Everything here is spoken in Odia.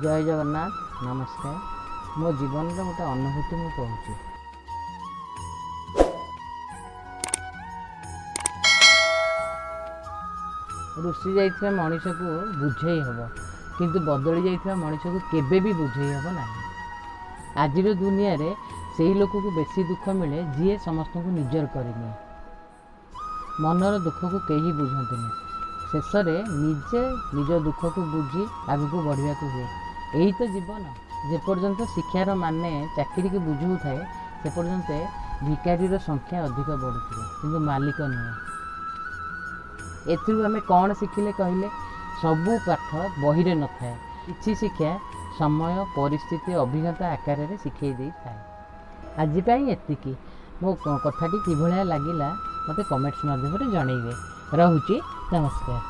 ଜୟ ଜଗନ୍ନାଥ, ନମସ୍କାର। ମୋ ଜୀବନର ଗୋଟେ ଅନୁଭୂତି ମୁଁ କହୁଛି। ରୁଷି ଯାଇଥିବା ମଣିଷକୁ ବୁଝେଇ ହେବ, କିନ୍ତୁ ବଦଳି ଯାଇଥିବା ମଣିଷକୁ କେବେ ବି ବୁଝେଇ ହେବ ନାହିଁ। ଆଜିର ଦୁନିଆରେ ସେଇ ଲୋକକୁ ବେଶୀ ଦୁଃଖ ମିଳେ ଯିଏ ସମସ୍ତଙ୍କୁ ନିଜର କରିନିଏ। ମନର ଦୁଃଖକୁ କେହି ବୁଝନ୍ତିନି। ଶେଷରେ ନିଜେ ନିଜ ଦୁଃଖକୁ ବୁଝି ଆଗକୁ ବଢ଼ିବାକୁ ହୁଏ। ଏଇ ତ ଜୀବନ। ଯେପର୍ଯ୍ୟନ୍ତ ଶିକ୍ଷାର ମାନେ ଚାକିରିକି ବୁଝାଉଥାଏ, ସେ ପର୍ଯ୍ୟନ୍ତ ଭିକାରୀର ସଂଖ୍ୟା ଅଧିକ ବଢ଼ୁଥିବ, କିନ୍ତୁ ମାଲିକ ନୁହେଁ। ଏଥିରୁ ଆମେ କ'ଣ ଶିଖିଲେ କହିଲେ? ସବୁ ପାଠ ବହିରେ ନଥାଏ। କିଛି ଶିକ୍ଷା ସମୟ, ପରିସ୍ଥିତି, ଅଭିଜ୍ଞତା ଆକାରରେ ଶିଖେଇ ଦେଇଥାଏ। ଆଜି ପାଇଁ ଏତିକି। ମୋ କଥାଟି କିଭଳିଆ ଲାଗିଲା, ମୋତେ କମେଣ୍ଟସ୍ ମାଧ୍ୟମରେ ଜଣେଇବେ। ରହୁଛି, ନମସ୍କାର।